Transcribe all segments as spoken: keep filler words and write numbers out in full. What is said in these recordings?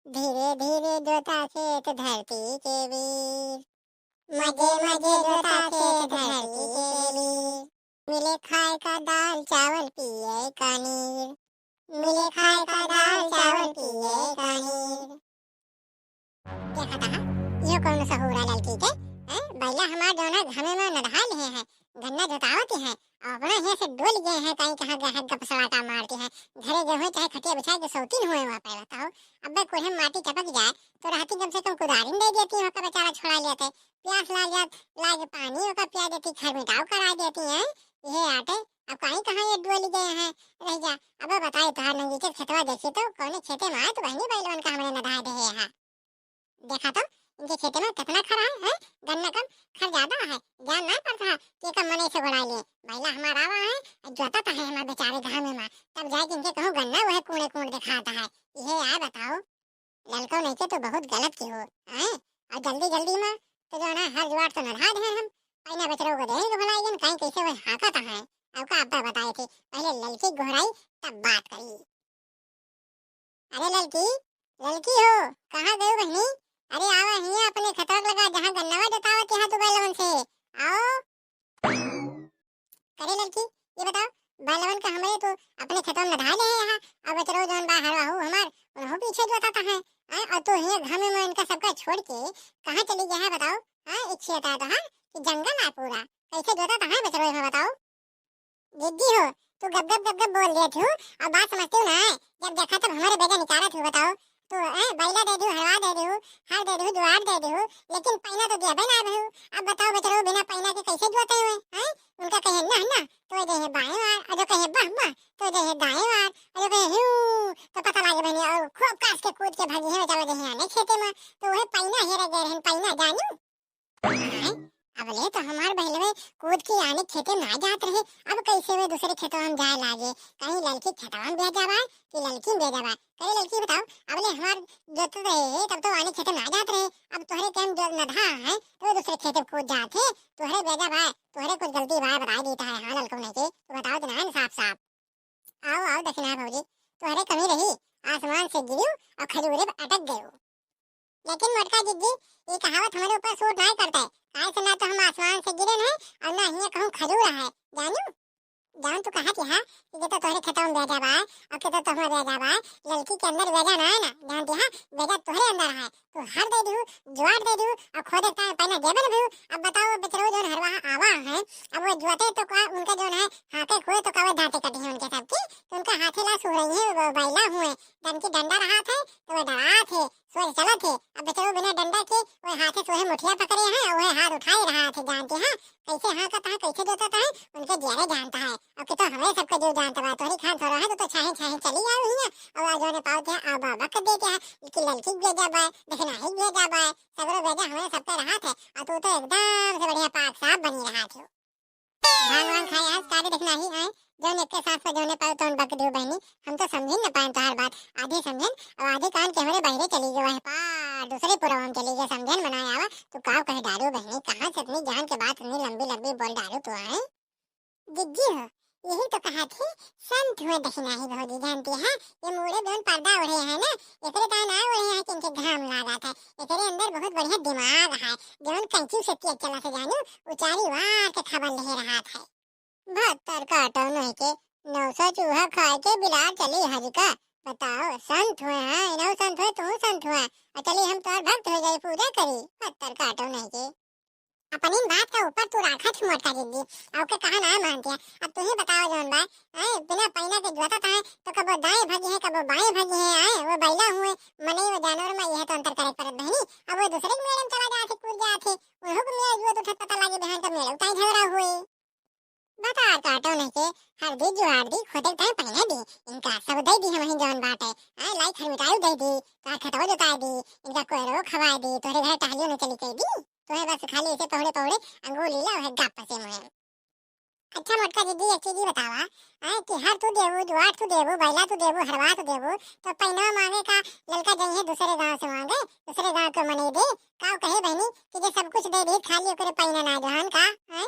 धीरे धीरे जोता खेत धरती के वीर, मजे मजे जोता खेत धरती के वीर। मिले खाए का दाल चावल पिए का नीर, मिले खाए का दाल चावल पिए का नीर। देखा था, इहो कौनो सहूर है ललकी के, हैं? बैला हमार जौन है घामे में नदहा लिहे हैं, गन्ना जोतावत हैं, और अपना हियाँ से डोल गए हैं, कहीं कहाँ गए हैं, गपसलाटा मारती हैं। घरे गए हुए चाहे खटिया बिछाए के सौतीन हुए वहाँ पे, बताओ। अब बे कोल्हे माटी टपक जाए, तो रहती कम से कम कुदारी दे देती, ओका बेचारा छोड़ा लेते। प्यास लाग जात, लाग पानी ओका पिया देती, खरमिटाव करा देती हैं। ये आटे, अब कहीं कहाँ ये डोल गए हैं, रह जा। अब बताए तोहार नंगीचे खेतवा देखी तो, कौने खेते में आए तो बहनी बैलवन का हमरे नदहा दे है। देखा तो, इनके खेते में कितना खरा है, हैं? गन्ना कम खर ज्यादा है, जान ना पड़ता है कि कम मने से गोड़ाई ले। बैला हमारा आवा है, जोता तो है हमारे बेचारे घामे में, तब जाए कि इनके कहूँ गन्ना वह कूड़े कूड़ दिखाता है। ये आए बताओ, ललको नहीं के तो बहुत गलत की हो, हैं? और जल्दी जल्दी में तो जो ना हर जुआर तो नधा दे हम, पहले बचरो को देंगे भलाई जन, कहीं कैसे वह हाकत है। अब का अब्बा बताए थे, पहले ललकी गोहराई तब बात करी। अरे ललकी, ललकी हो, कहाँ गयो बहनी? अरे आवा हियाँ अपने खेतवा लगा, जहाँ गन्नवा जोतावत यहाँ तू बैलवन से। आओ। करे ललकी, ये बताओ, बैलवन का हमरे तो अपने खेतवा में नधा ले है यहाँ, अब बचरो जौन बा हरवाहू हमार, उन्हों पीछे जोताता है, हैं? और तू हियाँ घामे में इनका सबका छोड़ के कहाँ चली गया है बताओ? हाँ, इच्छिया तो है कि जंगल आ पूरा, कैसे जोताता है बचरो में बताओ? जिज्जी हो, तू गप गप गप गप बोल देत हो, और बात समझते हो ना है? जब देखा तब हमारे बेगा निकालत हो, बताओ। तू, हैं, बैला दे दियो, हरवा दे दियो, हर दे दियो, जुआर दे दियो, लेकिन पैना तो दिया बे ना भू। अब बताओ बचरो बिना पैना के कैसे जोते हुए, हैं? उनका कहे ना, ना, तो दे है बाएं वार, और जो कहे बह, बह, तो दे है दाएं वार, और जो कहे हू, तो पता लागे बहनी, और खूब कास के कूद के भागी है, चलो दे है आने खेते में, तो वह पैना हेरे गए रहन, पैना जानू। आय, अबले तो हमार बहलवे कूद के आने खेते ना जात रहे, अब कैसे वे दूसरे खेतवा में जाए लागे? कहीं ललकी खेतवा में भेजा बा कि ललकी में भेजा बा? करे ललकी बताओ, अबले हमार जोत रहे तब तो आने खेते ना जात रहे, अब तोहरे के हम जो नधा है तो वे दूसरे खेते में कूद जात है, तोहरे भेजा बा, तोहरे कुछ गलती बा बताई देता है, हाँ ललको नहीं के, तू बताओ तो ना साफ साफ। आओ, आओ दखिना भौजी, तोहरे कमी रही, आसमान से गिरियो और खजूरे पे अटक गयो। लेकिन मोटका जिज्जी, ये कहावत हमारे ऊपर सूट नाहीं करता है, काहे से ना तो हम आसमान से गिरे हैं और ना ही कहूँ खजूर है, जानू? जान तू कहा थी हाँ कि के तो तोहरे खेतवा में बेजा बा और के तो तोहरे बेजा बा, ललकी के अंदर बेजा ना है ना, जानती हाँ, बेजा तोहरे अंदर है, तू हर दे दिहू, जुआर दे दिहू, और खोदे का पैना देबे न दिहू। अब बताओ, बचरो जौन हरवाहा आवा है, अब वो जुआते तो का उनका जौन है, हाथे खोए तो का वो दांते कटे हैं उनके सबके, तो उनका हाथे ला सुरई है, वो बैला हुए, दन की डंडा रहा थे, तो वो डरा थे, सोच चला थे। अब बचरो बिना डंडा के वो हाथे सोहे मुठिया पकड़े हैं, वो हाथ उठाए रहा थे, जानते हैं, कैसे हाँकत है, कैसे जोतत है, उनके जियारे जानता है। अब के तो हमें सबके जो जानता बा, तोहरी खान थोड़ा है, तो, तो छाहे छाहे चली आओ हियाँ, और आज उन्हें पाओ थे, आ बाबा कर देते हैं, कि ललकी भेजा बा, दखिनाही भेजा बा, सगरो भेजा हमें सबका रहा थे, और तू तो एकदम से बढ़िया पाक साफ बनी रहा थे। भांग वांग खाए आज, कारे दखिनाही आए, जौन एक के साथ में जौने पाओ तौन बक दियो बहनी, हम तो समझिन न पाएन तोहार बात, आधी समझिन, और आधी कान के हमरे बहरे चली गए, वह पार दूसरे पुरवा में चली गए, समझिन मनाए आवा, तू काव कहे डालो बहनी, कहाँ से इतनी ज्ञान के बात इतनी लंबी लंबी बोल डालो तू आए? जिज्जी हो, यही तो कहा थी, संत हुए दखिनाही भौजी जानती है, ये मूड़े जौन पर्दा ओढ़े हैं ना, एकरे का ना ओढ़े हैं कि इनके घाम लागत है, एकरे अंदर बहुत बढ़िया दिमाग है, जौन कैंची से तेज चला से जानू, उचारी वार के खबर ले रहा था। भत्तर काटो नहीं के, नौ सौ चूहा खाए के बिलार चली हज का, बताओ, संत हुए हैं, इनहू संत हुए, तू संत हुए, और चली हम तोर भक्त हो जाए, पूजा करी, भत्तर काटो नहीं के। अपनी बात का ऊपर तू राखा थी मोटका जिज्जी, और के कहा ना मानती है। अब तू ही बताओ जौन बा, आए, बिना पैना के जोतत है, तो कबो दाएं भगी है, कबो बाएं भगी है, आए, वो बैला हुए, मनई वो जानवर में यह तो अंतर करे परत बहनी। अब वो दूसरे के मेड़े में चला जात है, कूद जात है, उन्हों को मेरा जुआ तो पता लागे बिहान का मेड़ा उताई झगड़ा हुए। भतार काटो नहीं के, हर दी जुआर दी, खोदे ताई पैना दी, इनका सब दे दी हम ही जौन बाटे, आए, लाई खरमिटाई दे दी, का खेतवा जोताई दी, इनका कोयरो खवाई दी, तोरे घर टहलियों में चली के दी। तोहे बस खाली ऐसे पहुड़े पहुड़े अंगूर लीला, वह गप से मुहे। अच्छा मोटका जिज्जी, एक चीज ही बतावा, आए कि हर तू देबू, जुआर तू देबू, बैला तू देबू, हरवा तू देबू, तो पैना मांगे का ललका जइहे दूसरे गांव से मांगे, दूसरे गांव के मने दे, काव कहे बहनी कि जे सब कुछ दे दी, खाली ओकरे पैना ना जहान का, आए?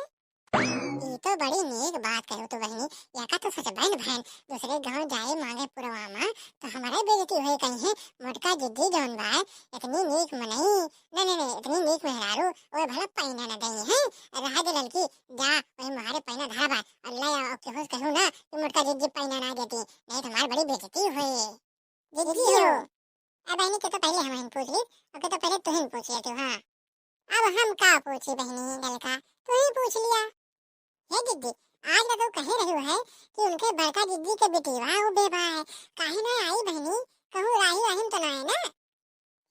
ई तो बड़ी नीक बात कहो तो बहिनी, यका तो सच बहन बहन, दूसरे गाँव जाए मांगे पुरवा मा, तो हमारे बेइज्जती होए कहीं है। मोटका जिज्जी जौन बा, इतनी नीक मनई, नहीं, नहीं, नहीं, इतनी नीक मेहरारू, ओए भला पैना न दई है। रहा दे ललकी, जा, वही मारे पैना धरा बा, अल्लाह या केहू से कहू ना कि मोटका जिज्जी पैना ना देती, नहीं तो हमार बड़ी बेइज्जती होए। जिज्जी हो। अब बहनी के तो पहले हम पूछ ली, ओके तो पहले तुहिन पूछ लेती, हाँ। अब हम का पूछी बहनी, ललका, तू ही पूछ लिया। हे जिज्जी, आज तो तू कहे रही है कि उनके बड़का जिज्जी के बिटिया वो बेबा है, काहे ना आई बहनी, कहूँ राही वाहिम तो ना है ना?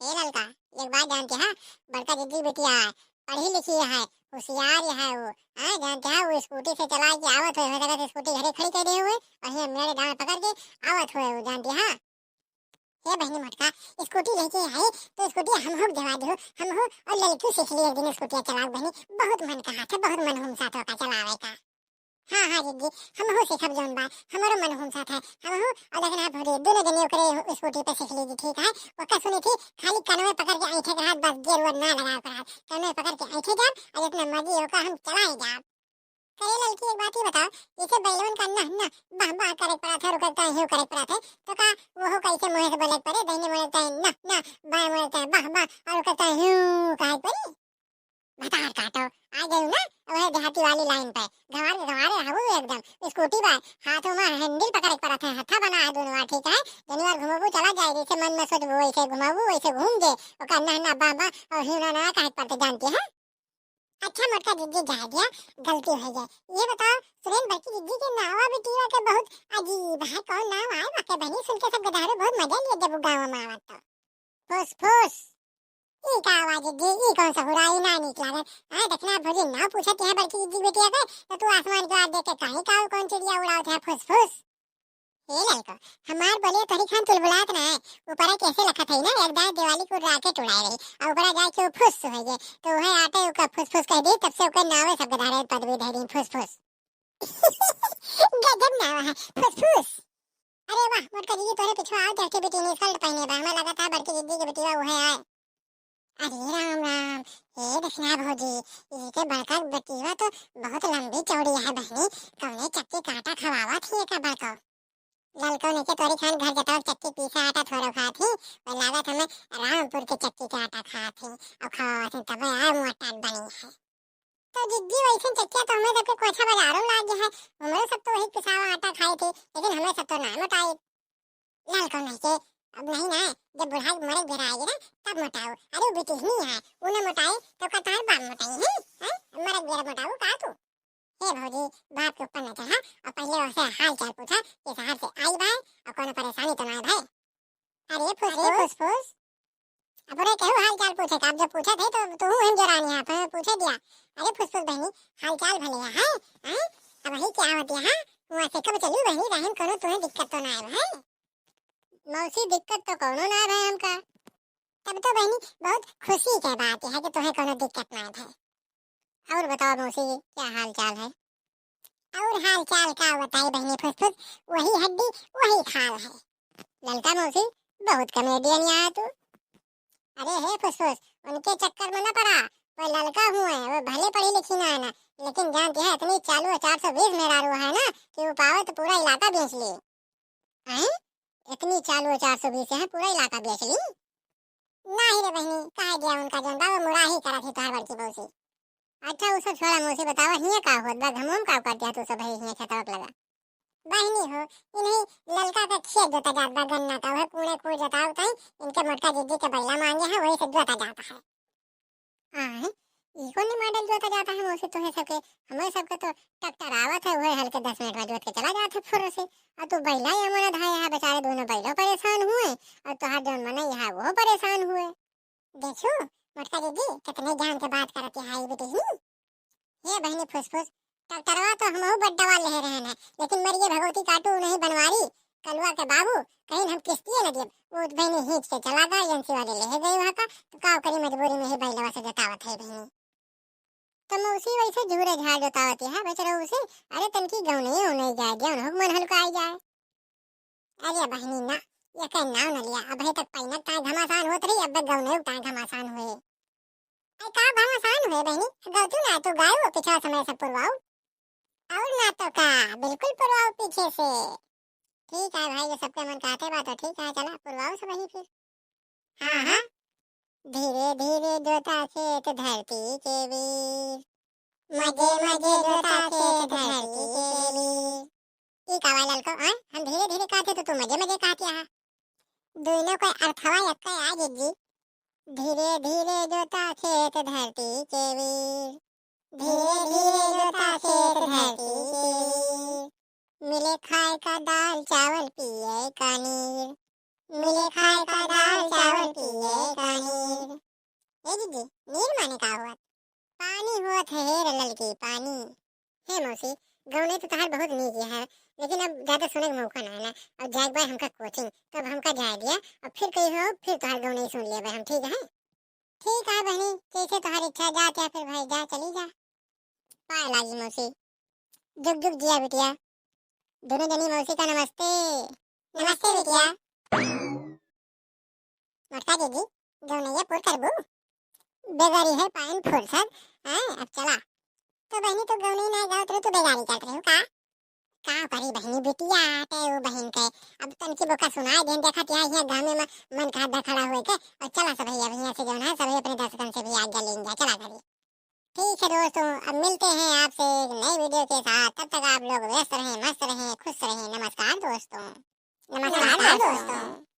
हे ललका, एक बात जानते हैं, बड़का जिज्जी बिटिया है, पढ़ी लिखी है, होशियार है वो, हाँ, जानते हैं, वो स्कूटी से चला के आवत हुए, हो सकता है स्कूटी घरे खड़ी कर दिए हुए, और ये मेरे डांड पकड़ के आवत हुए वो, जानते हैं। हे बहिनी मोटका, स्कूटी लेके आई तो स्कूटी हमहू के देवा दिहो, हमहू और ललकी सीख ली एक दिन स्कूटी चलाओ बहिनी, बहुत मन कहा था, बहुत मन हुमसा था का चलावे का। हाँ, हाँ जिज्जी, हमहू सीखब जौन बा, हमरो मन हुमसा था, हमहू और लेकिन आप भौजी दोनों जने ओकरे स्कूटी पे सीख लीजिए, ठीक है? ओका सुनी थी, खाली कनवे पकड़ के ऐंठे के रहा, बस गियर उयर ना लगावे के रहा, कनवे पकड़ के ऐंठे जाब और जितना मर्जी ओका हम चलाए जाब। करे ललकी, एक बात ही बताओ, जैसे बैलवन का नह नह बाह बाह करे के पड़त है, रुके के ताहीं हिउ करे के पड़त है, तो का वो कैसे मुँहे से बोले के पड़े, दाहिने मुड़े के ताहीं नह नह, बाएं मुड़े के ताहीं बाह बाह, और रुके के ताहीं हिउ कहे के पड़ी? भतार काटो, आ गई ना वह देहाती वाली लाइन पे, गंवार के गंवारे हवू एकदम, स्कूटी बा, हाथों में हैंडल पकड़े के पड़त है, हथा बना है दोनों, ठीक है, जनिवार घुमाबू चला जाए, जैसे मन में सोचबू वैसे घुमाबू, वैसे घूम जे, ओका नह नह बाह बाह और हिउ ना ना कहे के पड़ते, जानती है? अच्छा मोटका जिज्जी, जाए दिया, गलती हो गई। ये बताओ सुरेन, बड़की जिज्जी के नावा बिटिया के बहुत अजीब है, कौन नाम आए वाके बहनी, सुन के सब गदहरे बहुत मजा लिए जब वो गाँव में आवत तो। फुस फुस। ई का आवाज जिज्जी, ई कौन सा हुराई ना नीक लागल। हाँ, देखना भौजी नाव पूछत है बड़की जिज्जी बिटिया के, तो तू आसमान के ओर देख के कहीं का कौन चिड़िया उड़ावत है, फुस फुस। हे ललका, हमार बोलिया तोहरी खान चुलबुलात ना है। ऊपरा कैसे लखत है ना, एक दाई दिवाली को राकेट उड़ाए रही, और ऊपरा जाए के वो फुस हो गए, तो वह आटे ओकर फुस फुस कह दी, तब से ओकर नावे सब गधारे पदवी दे दी, फुस फुस। गजब नाव है, फुस फुस। अरे वाह, मोटका दीदी तोरे पिछवा आओ, चढ़ के बिटिया ने शर्ट पहने बा, हमें लगा था बड़की दीदी के बिटिया वो है आए। अरे राम राम, हे दक्षिणा भौजी, ई के बड़का बेटिया तो बहुत लंबी चौड़ी है बहनी, कौने चक्की का आटा खवावत ही एका बड़का? ललको ने के तोरी खान घर जताओ चक्की पीसा आटा थोड़ो खात ही, और लागत हमें रामपुर के चक्की के आटा खात ही, और खवावत ही तबे आए मोटा बनी है। तो जिज्जी वैसे चक्किया तो हमें सबके कोछा बाजारों लाग गया है, हमें सब तो वही पिसावा आटा खाए थे, लेकिन हमें सब तो ना मोटाए। ललको नहीं के, अब नहीं ना, जब बुढ़ाई मरे बेरा आएगी ना, तब मोटाओ। अरे बिटिहनी है, उ ना मोटाए, तो का तार बाप मोटाई है, हैं? मरे बेरा मोटाओ का तू? हे भौजी, बाप के ऊपर न चढ़ा, और पहले ओसे हाल चाल पूछा कि शहर से आई बाय, और कोनो परेशानी तो ना भाई। अरे फुसफुस, फुसफुस। अब रे केहू हाल चाल पूछे का, अब जब पूछे थे तो तू हम जरानी है, पर पूछे दिया। अरे फुसफुस बहनी, हाल चाल भले है, हैं? अब वही क्या होती है, वहाँ से कब चलू बहनी, रहन कोनो तुम्हें दिक्कत तो ना आए है? मौसी, दिक्कत तो कौनो ना है हमका। तब तो बहनी बहुत खुशी के बात है कि तुम्हें कोनो दिक्कत ना है। और बताओ मौसी, क्या हाल चाल है? और हाल चाल का बताई बहनी फुसफुस, वही हड्डी वही खाल है। ललका मौसी, बहुत कॉमेडियन यहाँ तू। अरे हे फुसफुस, उनके चक्कर में ना पड़ा, वो ललका हुए, वो भले पढ़ी लिखी ना है ना, लेकिन जानती है इतनी चालू चार सौ बीस मेहरारू है ना कि वो पावे तो पूरा इलाका बेच ले। हैं? इतनी चालू चार सौ बीस है, पूरा इलाका बेच ली? नाही रे बहनी, कहा गया उनका जौन बा, वो मुराही करत ही तोहार बड़की मौसी। अच्छा, वो सब छोड़ा मौसी, बतावा हियाँ का होत बा, घमोम का करत है तू सब है हियाँ छतवा पे लगा? बहनी हो, इन्हीं ललका के खेत जोता जात बा गन्ना का, वह कूड़े कूड़ जोतावत है, इनके मोटका जिज्जी के बैला मांगे हैं, वही से जोता जाता है। आय, ई कौन मॉडल जोता जाता है मौसी तोहे सबके? हमारे सबके तो ट्रैक्टर आवत है, वही हल के दस मिनट में जोत के चला जात है फुर्र से। और तू बैला ही अमन धाया है, बेचारे दोनों बैलो परेशान हुए और तोहार जौन मनई है वो परेशान हुए। देखो मोटका दीदी, कितने ज्ञान के बात करत है ई बिटिहनी। हे बहिनी फुसफुस, ट्रैक्टरवा तो हमहू बड्डवा लेहे रहन है, लेकिन मरिए भगवती काटू नहीं बनवारी, कलुआ के बाबू, कहीं हम किस्तिये न देब। वो बहिनी हींच के चला गए, एजेंसी वाले लेहे गए वहाँ का, तो का करी, मजबूरी में ही बैलवा से जतावत है बहिनी। तो मौसी वैसे झूरे झार जोतावती है, बच रहो उसे, अरे तनकी गौने उन्हें जाए दे, उन्हों मन हल्का आई जाए। अरे बहिनी ना, ये कहीं नाव न लिया, अबे तक पैनक ताए घमासान होत रही, अब गौने ताए घमासान हुए। आई का घमासान हुए बहिनी, गौतू ना तो गायो पिछा समय सब पुरवाऊ। और ना तो का, बिल्कुल पुरवाओ पीछे से। ठीक है भाई, ये सबके मन कहते बा तो ठीक है, चला पुरवाओ सब ही फिर। हाँ, हाँ। धीरे धीरे जोता खेत धरती के वीर, मजे मजे जोता खेत धरती के वीर। ई का भाई ललको, हैं? हम धीरे धीरे कहते तो तू मजे मजे कहती है। दोनों का अर्थवा एक है आ जिज्जी। धीरे धीरे जोता खेत धरती के वीर, धीरे धीरे जोता खेत धरती के वीर। मिले खाए का दाल चावल पिए का नीर, मिले खाए का दाल चावल पिए का नीर। ए दीदी, नीर माने का हुआ? पानी हुआ थे हे रे ललकी, पानी। हे मौसी, गौने तो तहार बहुत नीक है, लेकिन अब ज्यादा सुने के मौका ना है ना। अब जाए के बाद हमका कोचिंग, तब हमका जाए दिया, अब फिर कही हो, फिर तहार गौने सुन लेबे हम, ठीक है? ठीक है बहनी, जैसे तहार इच्छा, जाते हैं फिर भाई, जा, चली जा। पाए लागी मौसी। जुग जुग जिया बिटिया। दोनों जनी मौसी का नमस्ते। नमस्ते बिटिया। मोटका दीदी, गौनैया पूर करबू? बेगारी है पाइन फुर्सत, हैं? अब चला। तो बहनी, तो गौनई ना गावत रहे, तो बेगारी करत रहे हो का? का करी बहनी, बिटिया आटे वो बहन के। अब तनकी बोका सुनाए देन, देखा तिया यहाँ गाँव में मन का धखड़ा हुए के। और चला सब, अब यहाँ से जौन है, सब अपने दर्शकन से भी आज्ञा लेंगे, चला घरी। ठीक है दोस्तों, अब मिलते हैं आपसे एक नए वीडियो के साथ। तब तक आप लोग व्यस्त रहें, मस्त रहें, खुश रहें। नमस्कार दोस्तों। नमस्कार दोस्तों।